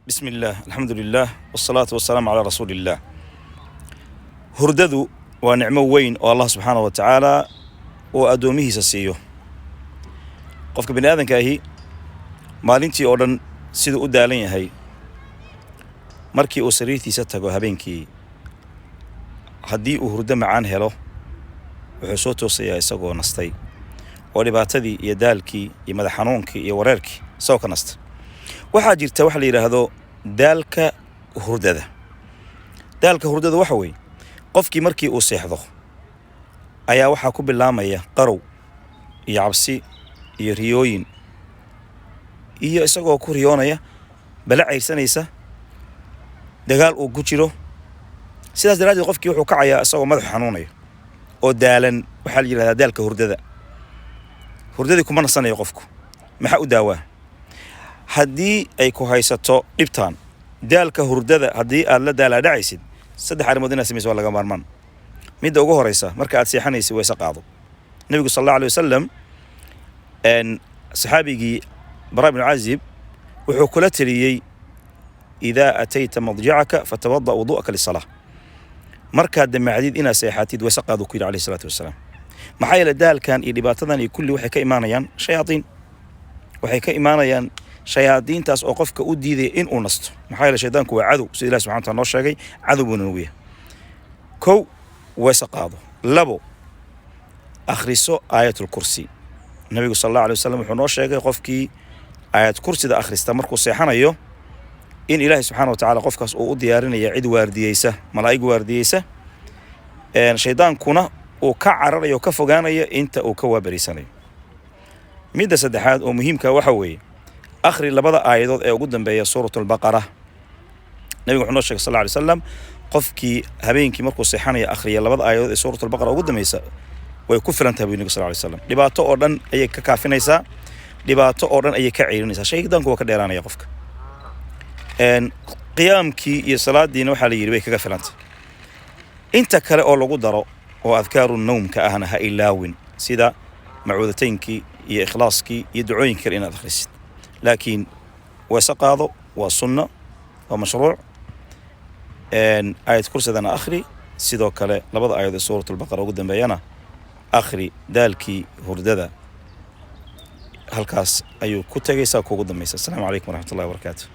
Bismi illaah, alxamdu lilah, wasalaatu wasalaamu calaa rasuuli illaah. Hurdadu waa nicmo weyn oo Allah subxaana wa tacaala uu addoomihiisa siiyo. Qofka bini aadanka ahi maalintii oo dhan siduu u daalan yahay, markii uu sariirtiisa tago habeenkii, haddii uu hurdo macaan helo, wuxuu soo toosayaa isagoo nastay oo dhibaatadii iyo daalkii iyo madax xanuunkii iyo wareerkii isagoo ka nastay. Waxaa jirta waxa la yidhaahdo daalka hurdada. Daalka hurdada waxa weeye qofkii markii uu seexdo ayaa waxaa ku bilaamaya qarow iyo cabsi iyo riyooyin, iyo isagoo ku riyoonaya bala cayrsanaysa, dagaal uu ku jiro. Sidaas daraaddeed qofkii wuxuu kacayaa isagoo madaxu xanuunayo oo daalan. Waxaa la yidhahdaa daalka hurdada. Hurdadii kuma nasanayo qofku. Maxaa u daawaa haddii ay ku haysato dhibtan daalka hurdada? Haddii aad la daalaadhacaysid, saddex arrimood inaad samayso waa laga maarmaan. Midda ugu horeysa, marka aad seexanaysid, weyse qaado. Nebigu sal allahu alay wasalam saxaabigii Bara ibnu Cazib wuxuu kula teliyey: "Idaa atayta madjacaka fatawada wudu'aka lisalaa." Markaad damacdid inaad seexatid, weyse qaado, ku yidhi alayhi salaatu wasalaam. Maxaa yeele daalkan iyo dhibaatadan iyo kulli waxay ka imaanayaan shayaadiin. Waxay ka imaanayaan shayaadiintaas oo qofka u diidaya in uu nasto. Maxaa yeele shaydaanku waa cadow, sida Ilahi subxana wataala noo sheegay, cadow buuna nagu yahay. Kow, weyse qaado. Labo, akhriso Aayatulkursi. Nabigu sal allahu alay wasalam wuxuu noo sheegay qofkii aayad kursida akhrista markuu seexanayo in Ilaahay subxaana wa tacala qofkaas uu u diyaarinaya cid waardiyeysa, malaa'ig waardiyeysa, shaydaankuna uu ka cararayo o ka fogaanayo inta uu ka waabariysanayo. Midda saddexaad oo muhiimka waxa weeye akhri labada aayadood ee ugu dambeeya Suurat Albaqara. Nabigu wuxuu noo shegay sal lla alay slam qofkii habeenkii markuu seexanaya akhriya labada aayadood ee Suurat Albaqara ugu dambeysa, way ku filan tahay, buu nabigu sal ly slam. Dhibaato oo dhan ayay ka kaafinaysaa, dhibaato oo dhan ayay ka ceyrinaysaa, shaydaanku waa ka dheeraanaya qofka. Qiyaamkii iyo salaadiina waxaa la yidhi way kaga filantay. Inta kale oo lagu daro oo adkaaru nawmka ahna ha ilaawin, sida macuudataynkii iyo ikhlaaskii iyo ducooyinka kale inaad akhrisid. Laakiin weese qaado waa sunno, waa mashruuc. Aayad kursidana akhri, sidoo kale labada aayad ee Suurat Albaqara ugu dambeeyana akhri. Daalkii hurdada halkaas ayuu ku tegaysaa kuugu dambaysa. Asalaamu calaykum waraxmatullahi wabarakaatu.